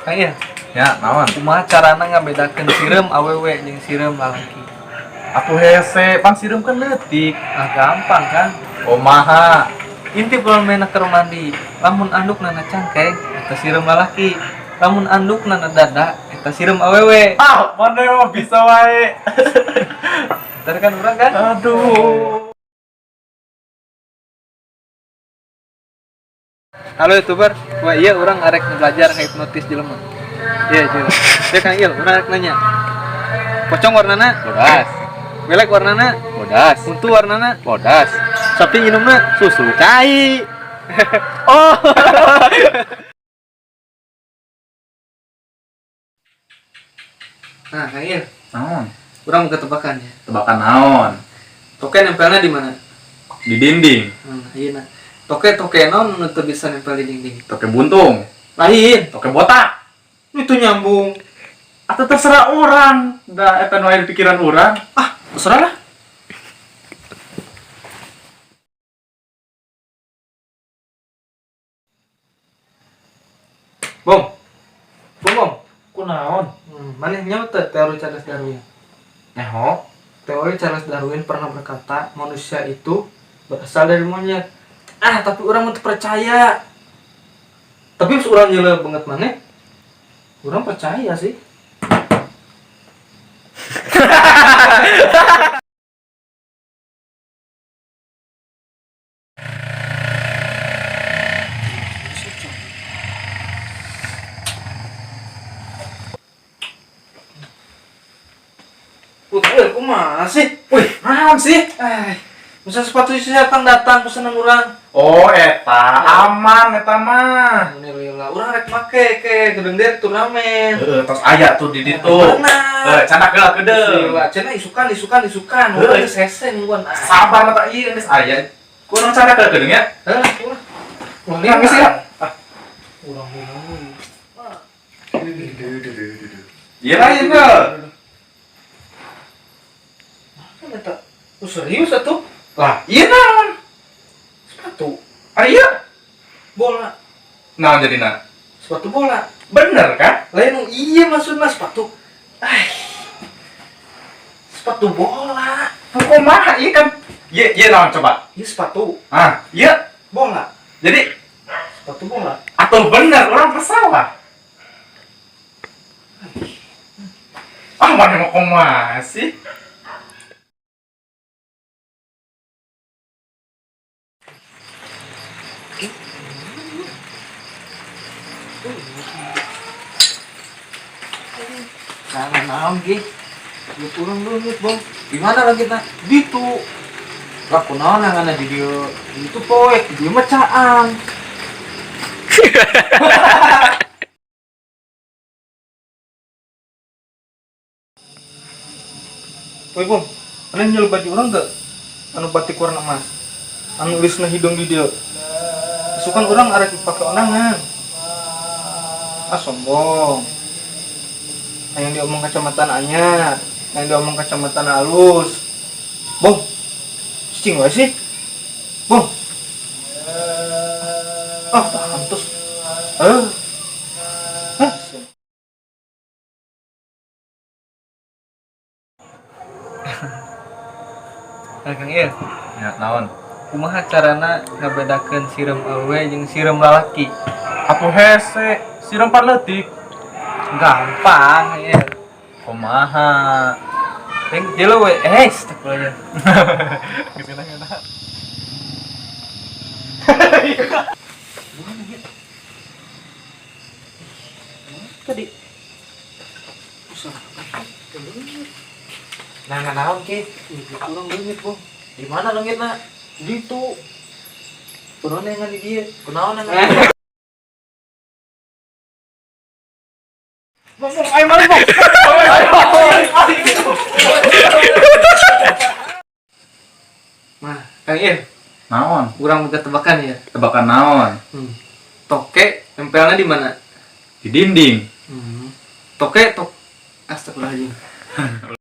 Kang Il, Ya, naon? Kumaha carana ngabedakeun sireum awewe jeung sireum lalaki? Aku hese, pan sireum kan leutik. Ah, gampang kan? Kumaha? Intip lamun maneh keur mandi, lamun andukna na cangkeng, eta sireum lalaki. Lamun andukna na dada, eta sireum awewe. Ah, mana mah bisa wae. Ntar kan urang kan? Aduh. Halo YouTuber, wah iya urang arek belajar hipnotis jelema. Iya, jelema. Ya Kang Il, urang arek nanya. Pocong warnana? Bodas. Welek warnana? Bodas. Untu warnana? Bodas. Sapi minumna? Susu. Cai. Oh. Nah, Kang Il, Naon? Urang mau tebakan ya. Tebakan naon? Toke nempelnya di mana? Di dinding. Iya nah. Toke toke naon nu teu bisa nempel di dinding? Toke buntung. Lain. Toke botak. Itu nyambung. Atau terserah orang. Da eta nu aya di pikiran urang. Ah, terserah lah. Bom. Bom, bom. Kunaon? Maneh nyaho teu teori Charles Darwin? Nyaho. Teori Charles Darwin pernah berkata manusia itu berasal dari monyet. Ah, tapi urang mah teu percaya. Tapi pas urang nyeuleuh banget maneh, urang percaya sih. Puter, kumaha sih? Wih, naon sih? Eh, masa sepatu si datang datang pesanan urang. Oh, eta aman eta mah. Alhamdulillah, urang rek make ke gedung der turnamen. Heeh, tos aya tuh di ditu. Mana? Heuh, candak geula kedeung. Gila, cenah isukan isukan isukan. Heuh. Urang geus hese nungguan. Ah. Sabar mata ieu geus aya. Kurang candak geula kedeung ya. Heuh, ulah. Ulah Yang geus ya. Ah, Urang ulah. Iya lain ge. Kan eta. Oh, serius atuh? Lah, iya naon? Sepatu Ah iya. bola, Naon jadina? sepatu bola. Bener kan? Lain nu iya maksudna sepatu. Ai. Sepatu bola. Kumaha ieu kan? Ieu ieu naon coba? Iya sepatu Ah, iya. bola. Jadi Sepatu bola. atau bener orang bersalah? Ah, mana mau kumaha sih? Nah, naon ge? Lu turun dulu, Bang. Di mana lagi na? Ditu. Lah kunaon nangana di dieu? Di ditu poek, di dieu mah caang. Woi, Bang. Anu nyel baju urang teu? Anu batik warna emas. Anu ulisna hidung di dieu. Isukan urang arek dipake onangan. Ah, sombong. Yang diomong kacamata anyar, yang diomong kacamata halus. Bong, cicing wae sih. Bong. Ah, tahan terus. Eh. Hah? Nah, Kang Il, Ya, naon? Kumaha carana ngabedakeun sireum awewe jeung sireum lalaki? Atuh hese, sireum pan leutik. Gampang, ya. Kumaha? Yang jelo we, eh, astagfirullah. Gitu lah. Tadi. Nah, nggak naon ki? Ih, kurang leungit, Bang. Di mana leungitna? Ditu. Kunaon yang di dieu? Kunaon yang Bang, bang, ayo mari, Bang. Nah, Kang Il, Naon? urang boga tebakan ya. Tebakan naon? Toke nempelnya di mana? Di dinding. Toke tok. Astagfirullahaladzim.